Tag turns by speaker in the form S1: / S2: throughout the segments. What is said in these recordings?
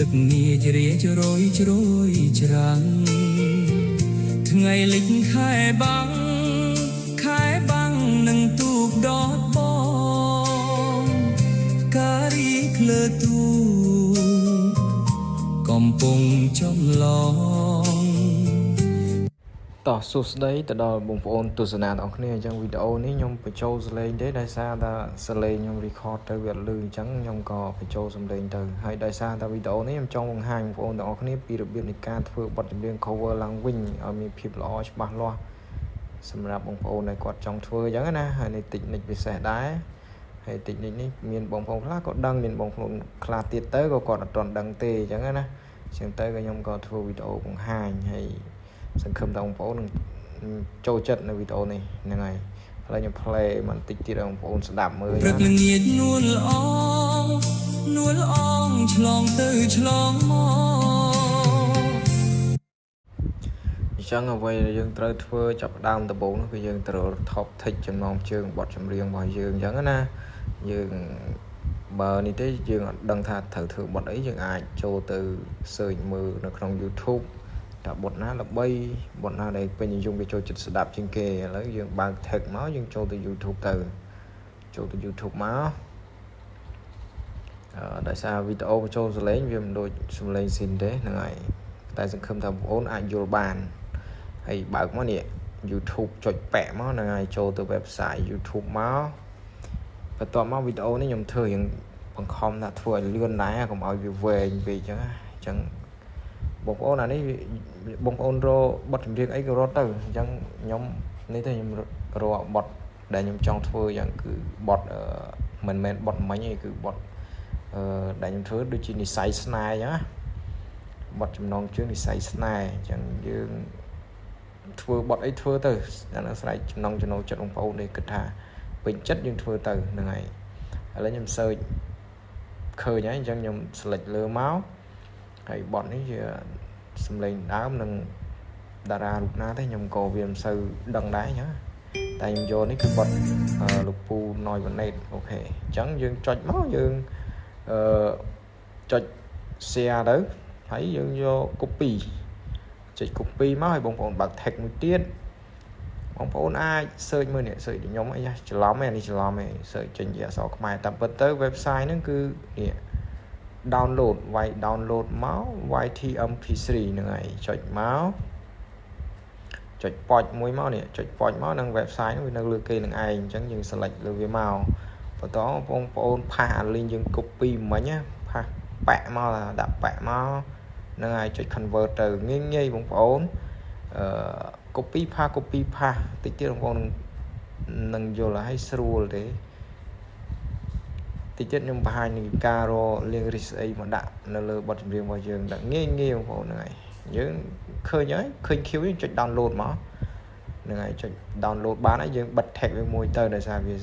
S1: ទឹកងាចរាជរយជ្រោយច្រាំងថ្ងៃលិចខែបាំងខែបាំងនឹងទូកដតបងការីក្លើទូកកំពុងចម្លង
S2: តោះសួស្តីទៅដល់បងប្អូនទស្សនាទាំងអស់គ្នាអញ្ចឹងវីដេអូនេះខ្ញុំបញ្ចូលសំឡេងទេដោយសារតែសំឡេងខ្ញុំ record ទៅវាអត់ឮអញ្ចឹងខ្ញុំក៏បញ្ចូលសំឡេងទៅហើយដោយសារតែវីដេអូនេះខ្ញុំចង់បង្ហាញបងប្អូនទាំងអស់គ្នាពីរបៀបនៃការធ្វើបទចម្រៀង cover ឡើងវិញឲ្យមានភាពល្អច្បាស់លាស់សម្រាប់បងប្អូនដែលគាត់ចង់ធ្វើអញ្ចឹងណាហើយនេះ technique ពិសេសដែរហើយ technique នេះមានបងប្អូនខ្លះក៏ដឹងមានបងប្អូនខ្លះទៀតទៅក៏គាត់អត់ទាន់ដឹងទេអញ្ចឹងណាអញ្ចឹងទៅក៏ខ្ញុំក៏ធ្វើវីដេអូបង្ហាញហើយសង្ឃឹមថាបងប្អូននឹងចូលចិត្តនៅវីដេអូនេះហ្នឹងហើយឥឡូវខ្ញុំ play បន្តិចទៀតឲ្យបងប្អូនស្ដាប់មើល
S1: ព្រឹកល្ងាចនួលអងនួលអងឆ្លងទៅឆ្លងមក
S2: អញ្ចឹងអ្វីដែលយើងត្រូវធ្វើចាប់ផ្ដើមដំបូងនោះគឺយើងត្រូវ top text ចំណងជើងបទចម្រៀងរបស់យើងអញ្ចឹងណាយើងបើនេះទេយើងអត់ដឹងថាត្រូវធ្វើបទអីយើងអាចចូលទៅ search មើលនៅក្នុង YouTube ថាបទណាល្បីបទណាដែលពេញនិយមគេចូលចិត្តស្ដាប់ជាងគេឥឡូវយើងបើក tag មកយើងចូលទៅ YouTube ទៅចូលទៅ YouTube មកអឺដោយសារវីដេអូបញ្ចូលសំឡេងវាមិនដូចសំឡេងស៊ីនទេហ្នឹងហើយតែសង្ឃឹមថាបងប្អូនអាចយល់បានហើយបើកមកនេះ YouTube ចុចប៉ែមកហ្នឹងហើយចូលទៅ website YouTube មកបន្ទាប់មកវីដេអូនេះខ្ញុំធ្វើរៀងបង្ខំថាធ្វើឲ្យលឿនដែរកុំឲ្យវាវែងពេកអញ្ចឹងអញ្ចឹងបងប្អូនអានេះបងប្អូនរកបទចម្រៀងអីក៏រត់ទៅអញ្ចឹងខ្ញុំនេះទេខ្ញុំរកបទដែលខ្ញុំចង់ធ្វើយ៉ាងគឺបទមិនមែនបទមិញទេគឺបទអឺដែលខ្ញុំធ្វើដូចជានិស័យស្នេហ៍អញ្ចឹងណាបទចំណងជើងនិស័យស្នេហ៍អញ្ចឹងយើងធ្វើបទអីធ្វើទៅអានោះស្រេចចំណងចំណូលចិត្តបងប្អូននេះគិតថាពេញចិត្តយើងធ្វើទៅហ្នឹងហើយឥឡូវខ្ញុំ search ឃើញហើយអញ្ចឹងខ្ញុំ select លើមកហើយបទនេះជាសំឡេងដើមនិងតារារូបណាទេខ្ញុំក៏វាមិនសូវដឹងដែរអញ្ចឹងតែខ្ញុំយកនេះគឺបទលោកពូណយវ៉ាណេត OK អញ្ចឹងយើងចុចមកយើងអឺចុច share ទៅហើយយើងយក copy ចុច copy មកឲ្យបងប្អូនបើក tag មួយទៀតបងប្អូនអាច search មើលនេះ search ខ្ញុំអីច្រឡំឯនេះច្រឡំឯ search ចេញជាអក្សរខ្មែរតាមពិតទៅ website ហ្នឹងគឺនេះ download វាយ download មក YTMP3 ហ្នឹងហើយចុចមកចុចប៉ុចមួយមកនេះចុចប៉ុចមកនឹង website ហ្នឹងវានៅលើគេនឹងឯងអញ្ចឹងយើង select លើវាមកបន្តបងប្អូន paste អា link យើង copy មិញណា paste ប៉ាក់មកដាក់ប៉ាក់មកហ្នឹងហើយចុច convert ទៅងាយងាយបងប្អូនអឺ copy paste copy paste តិចទៀតបងប្អូននឹងយល់ហើយស្រួលទេតិចទៀតខ្ញុំបង្ហាញនឹងការរក lyrics អីមកដាក់នៅលើបទចម្រៀងរបស់យើងដាក់ងាយងាយបងប្អូនហ្នឹងហើយយើងឃើញហើយឃើញ Q យើងចុច download មកហ្នឹងហើយចុច download បានហើយយើងបិទ tag វាមួយទៅដោយសារវា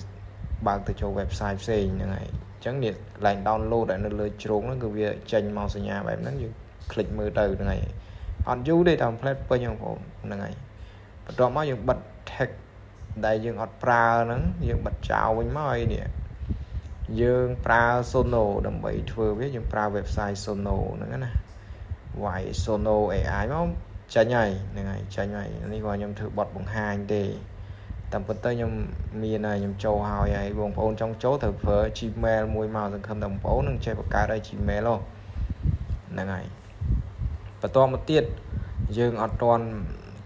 S2: បើកទៅចូល website ផ្សេងហ្នឹងហើយអញ្ចឹងនេះកន្លែង download ដែលនៅលើជ្រុងហ្នឹងគឺវាចេញមកសញ្ញាបែបហ្នឹងយើង click មើលទៅហ្នឹងហើយអត់យូរទេតាមផ្លែពេញបងប្អូនហ្នឹងហើយបន្ទាប់មកយើងបិទ tag ដែលយើងអត់ប្រើហ្នឹងយើងបិទចោលវិញមកហើយនេះយើងប្រើ Suno ដើម្បីធ្វើវាយើងប្រើ website Suno ហ្នឹងណាវាយ Suno AI មកចេញហើយហ្នឹងហើយចេញហើយនេះគាត់ខ្ញុំធ្វើបទបង្ហាញទេតាមពិតទៅខ្ញុំមានហើយខ្ញុំចូលហើយហើយបងប្អូនចង់ចូលត្រូវប្រើ Gmail មួយមកសង្ឃឹមថាបងប្អូននឹងចេះបង្កើតឲ្យ Gmail ហ្នឹងហើយបន្តមកទៀតយើងអត់ទាន់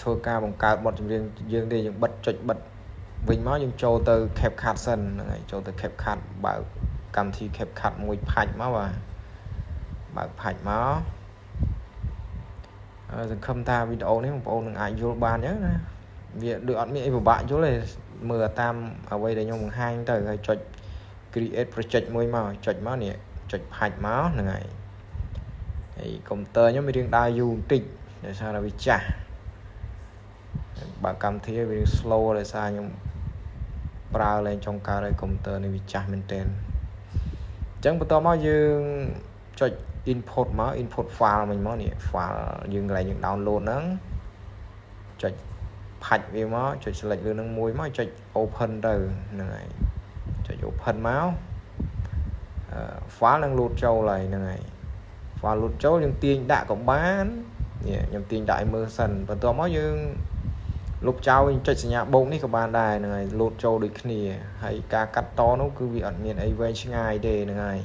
S2: ធ្វើការបង្កើតបទចម្រៀងយើងទេយើងបិទចុចបិទវិញមកយើងចូលទៅ CapCut សិនហ្នឹងហើយចូលទៅ CapCut បើកកម្មវិធី CapCut មួយផាច់មកបាទបើកផាច់មកសង្ឃឹមថាវីដេអូនេះបងប្អូននឹងអាចយល់បានអញ្ចឹងណាវាដូចអត់មានអីពិបាកយល់ទេមើលតាមអ្វីដែលខ្ញុំបង្ហាញទៅហើយចុច create project មួយមកចុចមកនេះចុចផាច់មកហ្នឹងហើយហើយកុំព្យូទ័រខ្ញុំវារៀងដើរយូរបន្តិចដោយសារតែវាចាស់បើកម្មវិធីវារៀង slow ដោយសារខ្ញុំប្រើលែងចុងកើតហើយកុំព្យូទ័រនេះវាចាស់មែនទែនអញ្ចឹងបន្តមកយើងចុច input មក input file មិញមកនេះ file យើងកន្លែងយើង download ហ្នឹងចុចផាច់វាមកចុច select លើនឹងមួយមកចុច open ទៅហ្នឹងហើយចុច open មកអឺ file នឹង load ចូលហើយហ្នឹងហើយ file លោតចូលយើងទាញដាក់ក៏បាននេះខ្ញុំទាញដាក់ឲ្យមើលសិនបន្ទាប់មកយើងលុបចោលយើងចុចសញ្ញាបូកនេះក៏បានដែរហ្នឹងហើយលោតចូលដូចគ្នាហើយការកាត់តនោះគឺវាអត់មានអីវែងឆ្ងាយទេហ្នឹងហើយ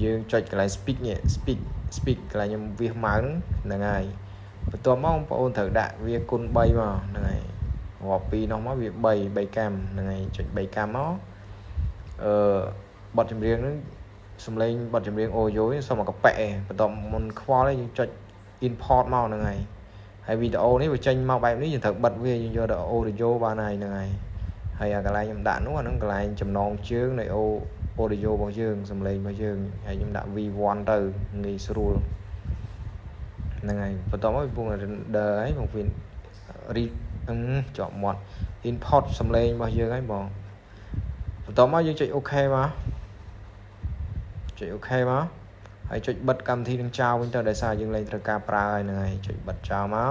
S2: យើងចុចកន្លែង speak នេះ speak speak កន្លែងខ្ញុំវាសម៉ៅហ្នឹងហើយបន្ទាប់មកបងប្អូនត្រូវដាក់វាគុណ3មកហ្នឹងហើយរាប់ពីនោះមកវា3 3កាំហ្នឹងហើយចុច3កាំមកអឺបទចម្រៀងហ្នឹងសំឡេងបទចម្រៀង audio នេះសុំមកកប៉ែបន្ទាប់មុនខ្វល់ឯងយើងចុច import មកហ្នឹងហើយហើយវីដេអូនេះវាចេញមកបែបនេះយើងត្រូវបិទវាយើងយកទៅ audio បានហើយហ្នឹងហើយហើយអាកន្លែងខ្ញុំដាក់នោះអាហ្នឹងកន្លែងចំណងជើងនៃ audio របស់យើងសំឡេងរបស់យើងហើយខ្ញុំដាក់ V1 ទៅងាយស្រួលហ្នឹងហើយបន្ទាប់មកវាពង render ហើយបងវារីជាប់មាត់ import សំឡេងរបស់យើងហើយបងបន្ទាប់មកយើងចុច OK មកចុច OK មកហើយចុចបិទកម្មវិធីនឹងចោលវិញទៅដោយសារយើងលែងត្រូវការប្រើហើយហ្នឹងហើយចុចបិទចោលមក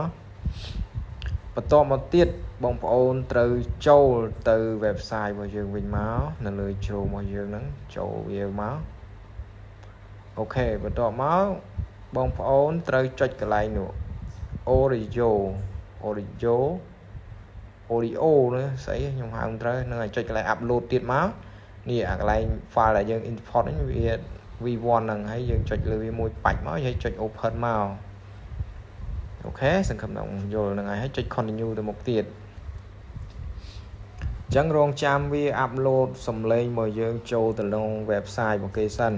S2: បន្ទាប់មកទៀតបងប្អូនត្រូវចូលទៅ website របស់យើងវិញមកនៅលើ Chrome របស់យើងហ្នឹងចូលវាមក OK បន្ទាប់មកបងប្អូនត្រូវចុចកន្លែងនោះ audio audio audio នោះស្អីខ្ញុំហៅត្រូវនឹងឲ្យចុចកន្លែង upload ទៀតមកនេះអាកន្លែង file ដែលយើង import ហ្នឹងវា V1 ហ្នឹងហើយយើងចុចលើវាមួយបាច់មកហើយចុច open មក OK សង្ឃឹមថាយល់ហ្នឹងហើយហើយចុច continue ទៅមុខទៀតអញ្ចឹងរងចាំវា upload សំឡេងមកយើងចូលទៅក្នុង website របស់គេសិន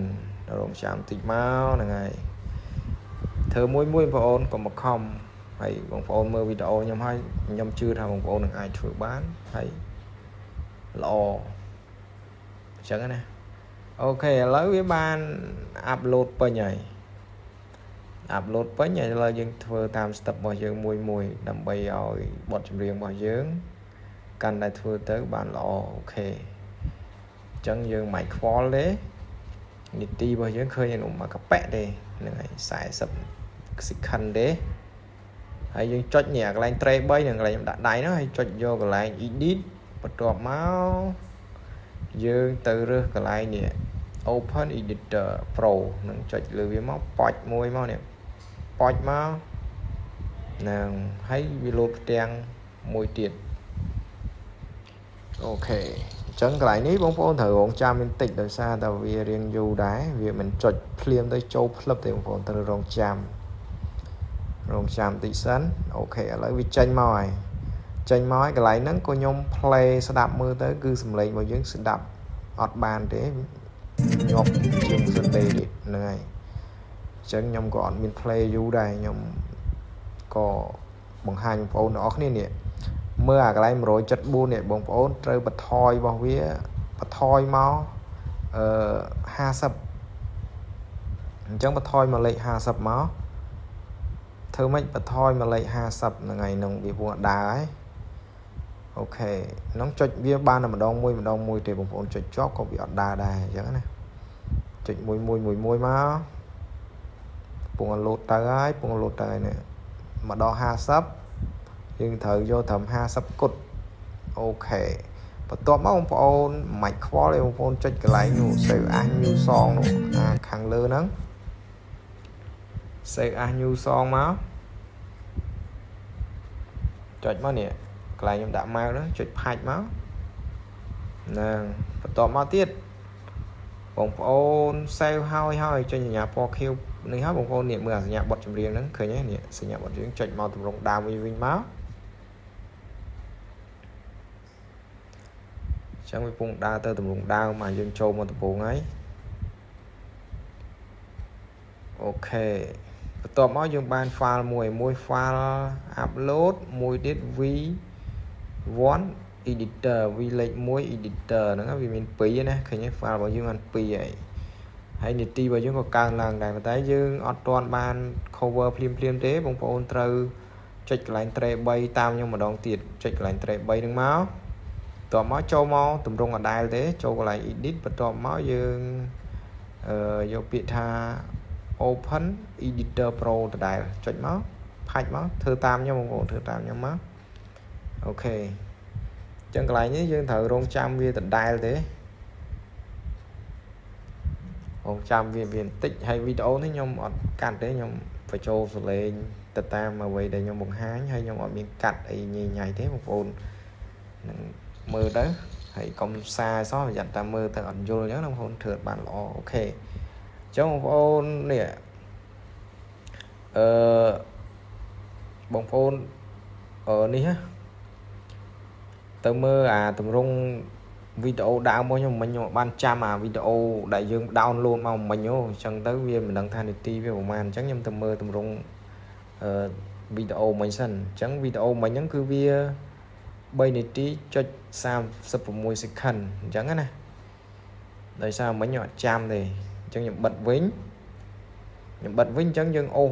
S2: រងចាំតិចមកហ្នឹងហើយធ្វើមួយមួយបងប្អូនកុំមកខំហើយបងប្អូនមើលវីដេអូខ្ញុំហើយខ្ញុំជឿថាបងប្អូននឹងអាចធ្វើបានហើយល្អអញ្ចឹងណា OK ឥឡូវវាបាន upload ពេញហើយ upload ពេញហើយឥឡូវយើងធ្វើតាម step របស់យើងមួយមួយដើម្បីឲ្យបទចម្រៀងរបស់យើងកាន់តែធ្វើទៅបានល្អ OK អញ្ចឹងយើងមិនខ្វល់ទេនីតិរបស់យើងឃើញមកកប៉ែទេហ្នឹងហើយ40 second ទេហើយយើងចុចនេះកន្លែង tray 3និងកន្លែងខ្ញុំដាក់ដៃហ្នឹងហើយចុចយកកន្លែង edit បន្ទាប់មកយើងទៅរើសកន្លែងនេះ open editor pro នឹងចុចលើវាមកប៉ចមួយមកនេះប៉ចមកហ្នឹងហើយវាលោតផ្ទាំងមួយទៀត OK អញ្ចឹងកន្លែងនេះបងប្អូនត្រូវរងចាំបន្តិចដោយសារតែវារៀងយូរដែរវាមិនចុចភ្លាមទៅចូលផ្លឹបទេបងប្អូនត្រូវរងចាំរងចាំតិចសិន OK ឥឡូវវាចេញមកហើយចេញមកហើយកន្លែងហ្នឹងក៏ខ្ញុំ play ស្ដាប់មើលទៅគឺសំឡេងរបស់យើងស្ដាប់អត់បានទេញាប់ជាងសន្ដេទៀតហ្នឹងហើយអញ្ចឹងខ្ញុំក៏អត់មាន play យូរដែរខ្ញុំក៏បង្ហាញបងប្អូនទាំងអស់គ្នានេះមើលអាកន្លែង174នេះបងប្អូនត្រូវបន្ថយរបស់វាបន្ថយមកអឺ50អញ្ចឹងបន្ថយមកលេខ50មកធ្វើម៉េចបន្ថយមកលេខ50ហ្នឹងហើយនឹងវាពងដើរហើយ OK ហ្នឹងចុចវាបានតែម្ដងមួយម្ដងមួយទេបងប្អូនចុចជាប់ក៏វាអត់ដើរដែរអញ្ចឹងណាចុចមួយមួយមួយមួយមកពងលោតទៅហើយពងលោតទៅហើយនេះមកដល់50យើងត្រូវយកត្រឹម50គត់ OK បន្ទាប់មកបងប្អូនមិនខ្វល់ទេបងប្អូនចុចកន្លែងនោះ save as new song នោះអាខាងលើហ្នឹង save as new song មកចុចមកនេះកន្លែងខ្ញុំដាក់ម៉ៅហ្នឹងចុចផាច់មកហ្នឹងបន្ទាប់មកទៀតបងប្អូន save ហើយហើយចុចសញ្ញាពណ៌ខៀវនេះហើយបងប្អូននេះមើលអាសញ្ញាបទចម្រៀងហ្នឹងឃើញទេនេះសញ្ញាបទចម្រៀងចុចមកទម្រង់ដើមវិញវិញមកចឹងវាពងដើរទៅទម្រង់ដើមមកយើងចូលមកដំបូងហើយ OK បន្ទាប់មកយើងបាន file មួយមួយ file upload មួយទៀត V1 editor V លេខ1 editor ហ្នឹងវាមាន2ណាឃើញទេ file របស់យើងបាន2ហើយហើយនីតិរបស់យើងក៏កើនឡើងដែរប៉ុន្តែយើងអត់ទាន់បាន cover ភ្លាមភ្លាមទេបងប្អូនត្រូវចុចកន្លែង tray 3តាមខ្ញុំម្ដងទៀតចុចកន្លែង tray 3ហ្នឹងមកបន្ទាប់មកចូលមកតម្រង់អដែលទេចូលកន្លែង edit បន្ទាប់មកយើងអឺយកពាក្យថា open editor pro ដដែលចុចមកផាច់មកធ្វើតាមខ្ញុំបងប្អូនធ្វើតាមខ្ញុំមក OK អញ្ចឹងកន្លែងនេះយើងត្រូវរងចាំវាដដែលទេ ងចាំវាវាបន្តិចហើយវីដេអូនេះខ្ញុំអត់កាត់ទេខ្ញុំបញ្ចូលសំឡេងទៅតាមអ្វីដែលខ្ញុំបង្ហាញហើយខ្ញុំអត់មានកាត់អីញ៉ៃញ៉ៃទេបងប្អូននឹងមើលទៅហើយកុំសារសោះប្រយ័ត្នតែមើលទៅអត់យល់អញ្ចឹងណាបងប្អូនធ្វើបានល្អ OK អញ្ចឹងបងប្អូននេះអឺបងប្អូនអឺនេះណាទៅមើលអាតម្រងវីដេអូដើមរបស់ខ្ញុំមិញខ្ញុំបានចាំអាវីដេអូដែលយើង download មកមិញហ៎អញ្ចឹងទៅវាមិនដឹងថានាទីវាប្រហែលអញ្ចឹងខ្ញុំទៅមើលតម្រងអឺវីដេអូមិញសិនអញ្ចឹងវីដេអូមិញហ្នឹងគឺវា3នាទីចុច36 second អញ្ចឹងណាដោយសារមិញខ្ញុំអត់ចាំទេអញ្ចឹងខ្ញុំបិទវិញខ្ញុំបិទវិញអញ្ចឹងយើងអូស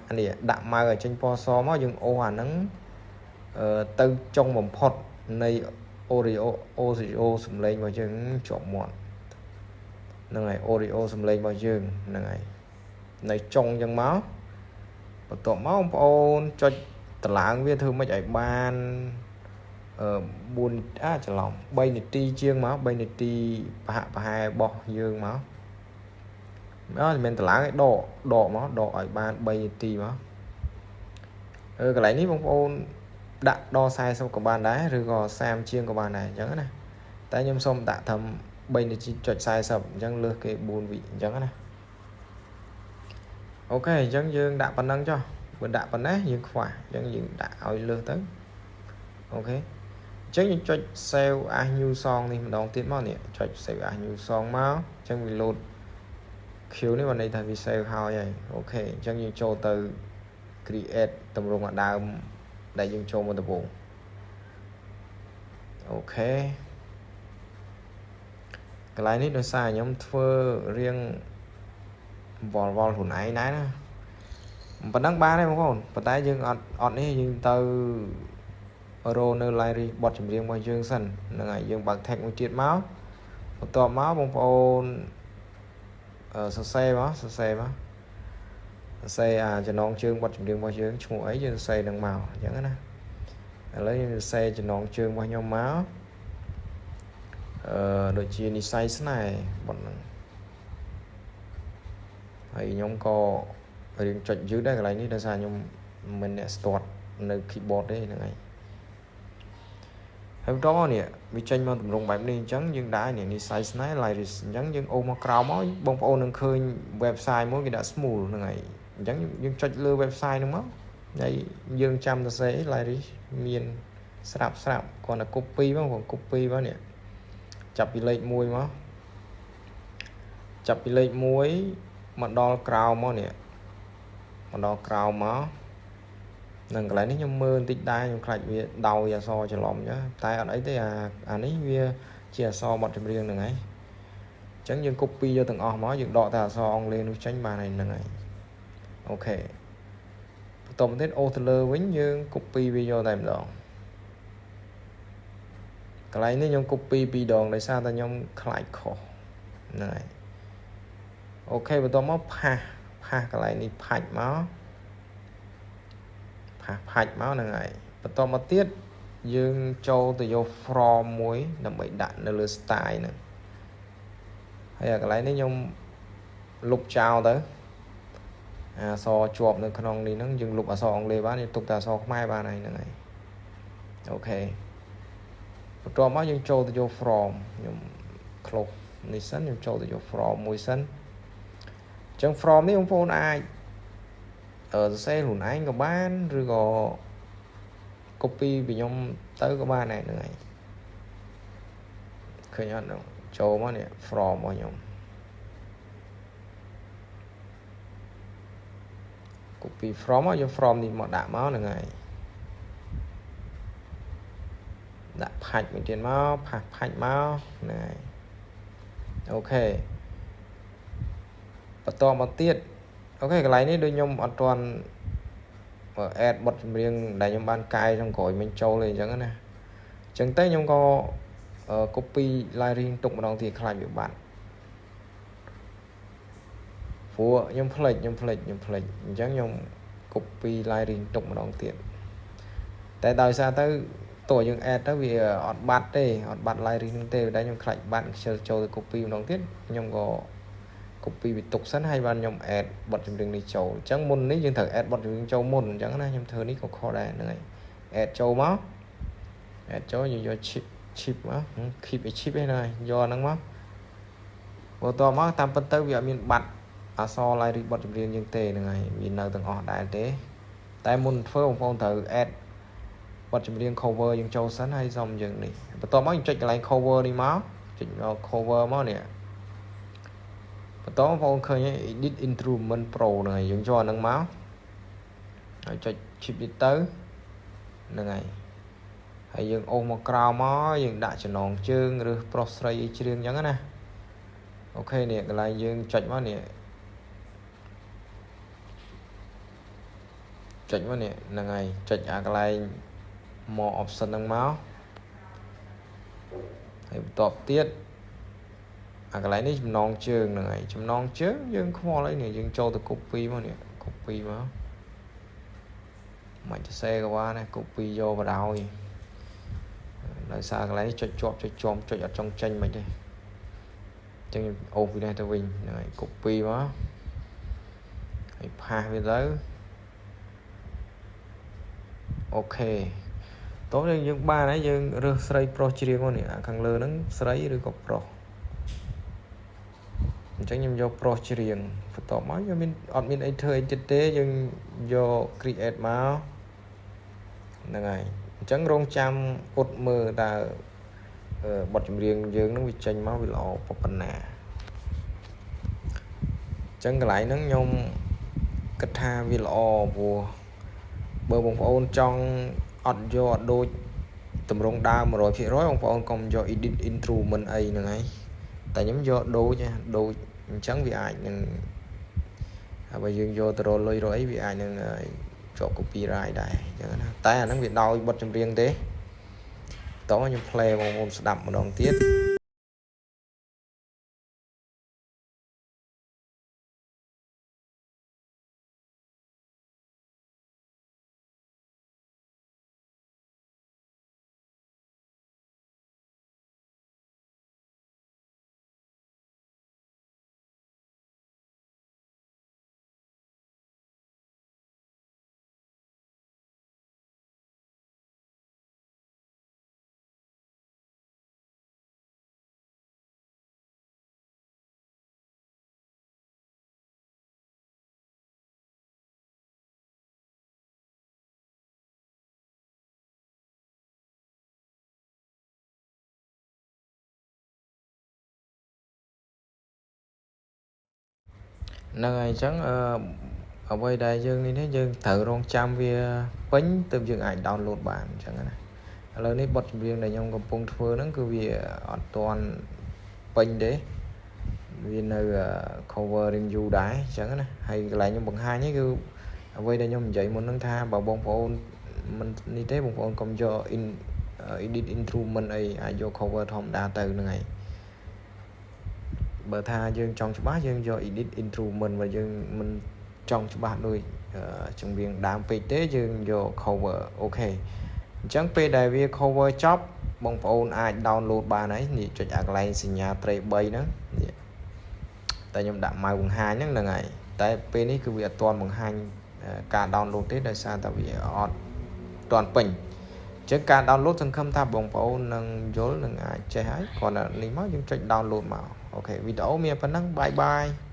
S2: អានេះដាក់ម៉ៅឲ្យចេញពណ៌សមកយើងអូសអាហ្នឹងអឺទៅចុងបំផុតនៃ audio audio សំឡេងរបស់យើងជាប់មាត់ហ្នឹងហើយ audio សំឡេងរបស់យើងហ្នឹងហើយនៅចុងអញ្ចឹងមកបន្ទាប់មកបងប្អូនចុចតឡើងវាធ្វើម៉េចឲ្យបានអឺ4អាច្រឡំ3នាទីជាងមក3នាទីប្រហាក់ប្រហែលរបស់យើងមកអត់មិនមែនតឡើងឲ្យដកដកមកដកឲ្យបាន3នាទីមកអឺកន្លែងនេះបងប្អូនដាក់ដល់40ក៏បានដែរឬក៏30ជាងក៏បានដែរអញ្ចឹងណាតែខ្ញុំសូមដាក់ត្រឹម3នាទីចុច40អញ្ចឹងលើសគេ4វិអញ្ចឹងណា OK អញ្ចឹងយើងដាក់ប៉ុណ្ណឹងចុះបើដាក់ប៉ុណ្ណេះយើងខ្វះអញ្ចឹងយើងដាក់ឲ្យលើសទៅ OK អញ្ចឹងយើងចុច save as new song នេះម្ដងទៀតមកនេះចុច save as new song មកអញ្ចឹងវា load Q នេះបានន័យថាវា save ហើយហើយ OK អញ្ចឹងយើងចូលទៅ create តម្រងអាដើមដែលយើងចូលមកដំបូង OK កន្លែងនេះដោយសារខ្ញុំធ្វើរៀងវល់វល់ខ្លួនឯងដែរណាប៉ុណ្ណឹងបានទេបងប្អូនប៉ុន្តែយើងអត់អត់នេះយើងទៅរកនៅ library បទចម្រៀងរបស់យើងសិនហ្នឹងហើយយើងបើក tag មួយទៀតមកបន្ទាប់មកបងប្អូនអឺសរសេរមកសរសេរមកសរសេរអាចំណងជើងបទចម្រៀងរបស់យើងឈ្មោះអីយើងសរសេរនឹងមកអញ្ចឹងណាឥឡូវយើងសរសេរចំណងជើងរបស់ខ្ញុំមកអឺដូចជានិស័យស្នេហ៍បទហ្នឹងហើយខ្ញុំក៏រៀងចុចយឺតដែរកន្លែងនេះដោយសារខ្ញុំមិនអ្នកស្ទាត់នៅ keyboard ទេហ្នឹងហើយហើយបន្តមកនេះវាចេញមកទម្រង់បែបនេះអញ្ចឹងយើងដាក់នេះនិស័យស្នេហ៍ lyrics អញ្ចឹងយើងអូសមកក្រោមមកបងប្អូននឹងឃើញ website មួយគេដាក់ Smule ហ្នឹងហើយអញ្ចឹងយើងចុចលើ website ហ្នឹងមកហើយយើងចាំទៅសេ lyrics មានស្រាប់ស្រាប់គ្រាន់តែ copy មកគ្រាន់ copy មកនេះចាប់ពីលេខ1មកចាប់ពីលេខ1មកដល់ក្រោមមកនេះមកដល់ក្រោមមកនឹងកន្លែងនេះខ្ញុំមើលបន្តិចដែរខ្ញុំខ្លាចវាដោយអក្សរច្រឡំចឹងតែអត់អីទេអាអានេះវាជាអក្សរបទចម្រៀងហ្នឹងហើយអញ្ចឹងយើង copy យកទាំងអស់មកយើងដកតែអក្សរអង់គ្លេសនោះចេញបានហើយហ្នឹងហើយ OK បន្តមកទៀតអូសទៅលើវិញយើង copy វាយកតែម្ដងកន្លែងនេះខ្ញុំ copy ពីរដងដោយសារតែខ្ញុំខ្លាចខុសហ្នឹងហើយ OK បន្តមក paste paste កន្លែងនេះផាច់មក paste ផាច់មកហ្នឹងហើយបន្តមកទៀតយើងចូលទៅយក from មួយដើម្បីដាក់នៅលើ style ហ្នឹងហើយកន្លែងនេះខ្ញុំលុបចោលទៅអក្សរជាប់នៅក្នុងនេះហ្នឹងយើងលុបអក្សរអង់គ្លេសបានយើងទុកតែអក្សរខ្មែរបានហើយហ្នឹងហើយ OK បន្ទាប់មកយើងចូលទៅយក from ខ្ញុំ close នេះសិនខ្ញុំចូលទៅយក from មួយសិនអញ្ចឹង from នេះបងប្អូនអាចអឺសរសេរខ្លួនឯងក៏បានឬក៏ copy ពីខ្ញុំទៅក៏បានដែរហ្នឹងហើយឃើញអត់ចូលមកនេះ from របស់ខ្ញុំ copy from មកយក from នេះមកដាក់មកហ្នឹងហើយដាក់ផាច់មួយទៀតមក paste ផាច់មកហ្នឹងហើយ OK បន្តមកទៀត OK កន្លែងនេះដូចខ្ញុំអត់ទាន់ add បទចម្រៀងដែលខ្ញុំបានកែក្នុងក្រោយមិញចូលទេអញ្ចឹងណាអញ្ចឹងទៅខ្ញុំក៏ copy lyric ទុកម្ដងទៀតខ្លាចវាបាត់ព្រោះខ្ញុំភ្លេចខ្ញុំភ្លេចខ្ញុំភ្លេចអញ្ចឹងខ្ញុំ copy lyric ទុកម្ដងទៀតតែដោយសារទៅតើយើង add ទៅវាអត់បាត់ទេអត់បាត់ lyric ហ្នឹងទេតែខ្ញុំខ្លាចបាត់ខ្ជិលចូលទៅ copy ម្ដងទៀតខ្ញុំក៏ copy វាទុកសិនហើយបានខ្ញុំ add បទចម្រៀងនេះចូលអញ្ចឹងមុននេះយើងត្រូវ add បទចម្រៀងចូលមុនអញ្ចឹងណាខ្ញុំធ្វើនេះក៏ខុសដែរហ្នឹងហើយ add ចូលមក add ចូលយើងយក chip chip មក keep ឲ្យ chip ឯហ្នឹងហើយយកអាហ្នឹងមកបន្ទាប់មកតាមពិតទៅវាអត់មានបាត់អក្សរ lyric បទចម្រៀងយើងទេហ្នឹងហើយវានៅទាំងអស់ដែរទេតែមុនធ្វើបងប្អូនត្រូវ add បទចម្រៀង cover យើងចូលសិនហើយសុំយើងនេះបន្ទាប់មកយើងចុចកន្លែង cover នេះមកចុចមក cover មកនេះបន្តបងប្អូនឃើញ edit instrument pro ហ្នឹងហើយយើងចូលអាហ្នឹងមកហើយចុច chip នេះទៅហ្នឹងហើយហើយយើងអូសមកក្រោមមកយើងដាក់ចំណងជើងឬប្រុសស្រីអីច្រៀងអញ្ចឹងណាOK នេះកន្លែងយើងចុចមកនេះចុចមកនេះហ្នឹងហើយចុចអាកន្លែង more option ហ្នឹងមកហើយបន្ទាប់ទៀតអាកន្លែងនេះចំណងជើងហ្នឹងហើយចំណងជើងយើងខ្វល់អីនេះយើងចូលទៅ copy មកនេះ copy មកមិនទៅសេក៏បានដែរ copy យកបដ ாய் ដោយសារកន្លែងនេះចុចជាប់ចុចជាប់ចុចអត់ចង់ចេញមិនទេអញ្ចឹងខ្ញុំអូសពីនេះទៅវិញហ្នឹងហើយ copy មកហើយ paste វាទៅOK តោះយើងបានហើយយើងរើសស្រីប្រុសច្រៀងមកនេះខាងលើហ្នឹងស្រីឬក៏ប្រុសអញ្ចឹងខ្ញុំយកប្រុសច្រៀងបន្ទាប់មកយើងមានអត់មានអីធ្វើអីទៀតទេយើងយក create មកហ្នឹងហើយអញ្ចឹងរងចាំអ៊ុតមើលតើបទចម្រៀងយើងនឹងវាចេញមកវាល្អប៉ុណ្ណាអញ្ចឹងកន្លែងហ្នឹងខ្ញុំគិតថាវាល្អព្រោះបើបងប្អូនចង់អត់យកអត់ដូចតម្រងដើម100%បងប្អូនកុំយក edit instrument អីហ្នឹងហើយតែខ្ញុំយកដូចដូចអញ្ចឹងវាអាចនឹងហើយបើយើងយកទៅរកលុយរកអីវាអាចនឹងជាប់ copyright ដែរអញ្ចឹងណាតែអាហ្នឹងវាដោយបទចម្រៀងទេតោះខ្ញុំ play បងប្អូនស្ដាប់ម្ដងទៀត ហ្នឹងហើយអញ្ចឹងអឺអ្វីដែលយើងនេះនេះយើងត្រូវរងចាំវាពេញទើបយើងអាច download បានអញ្ចឹងណាឥឡូវនេះបទចម្រៀងដែលខ្ញុំកំពុងធ្វើហ្នឹងគឺវាអត់ទាន់ពេញទេវានៅ cover review ដែរអញ្ចឹងណាហើយកន្លែងខ្ញុំបង្ហាញនេះគឺអ្វីដែលខ្ញុំនិយាយមុនហ្នឹងថាបើបងប្អូនមិននេះទេបងប្អូនកុំយក in edit instrument អីអាចយក cover ធម្មតាទៅហ្នឹងហើយបើថាយើងចង់ច្បាស់យើងយក edit instrument បើយើងមិនចង់ច្បាស់ដូចចម្រៀងដើមពេកទេយើងយក cover OK អញ្ចឹងពេលដែលវា cover ចប់បងប្អូនអាច download បានហើយនេះចុចអាកន្លែងសញ្ញាត្រី3ហ្នឹងនេះតែខ្ញុំដាក់ម៉ៅបង្ហាញហ្នឹងហ្នឹងហើយតែពេលនេះគឺវាអត់ទាន់បង្ហាញការ download ទេដោយសារតែវាអត់ទាន់ពេញអញ្ចឹងការ download សង្ឃឹមថាបងប្អូននឹងយល់នឹងអាចចេះហើយគ្រាន់តែនេះមកយើងចុច download មក OK វីដេអូមានប៉ុណ្ណឹង bye bye.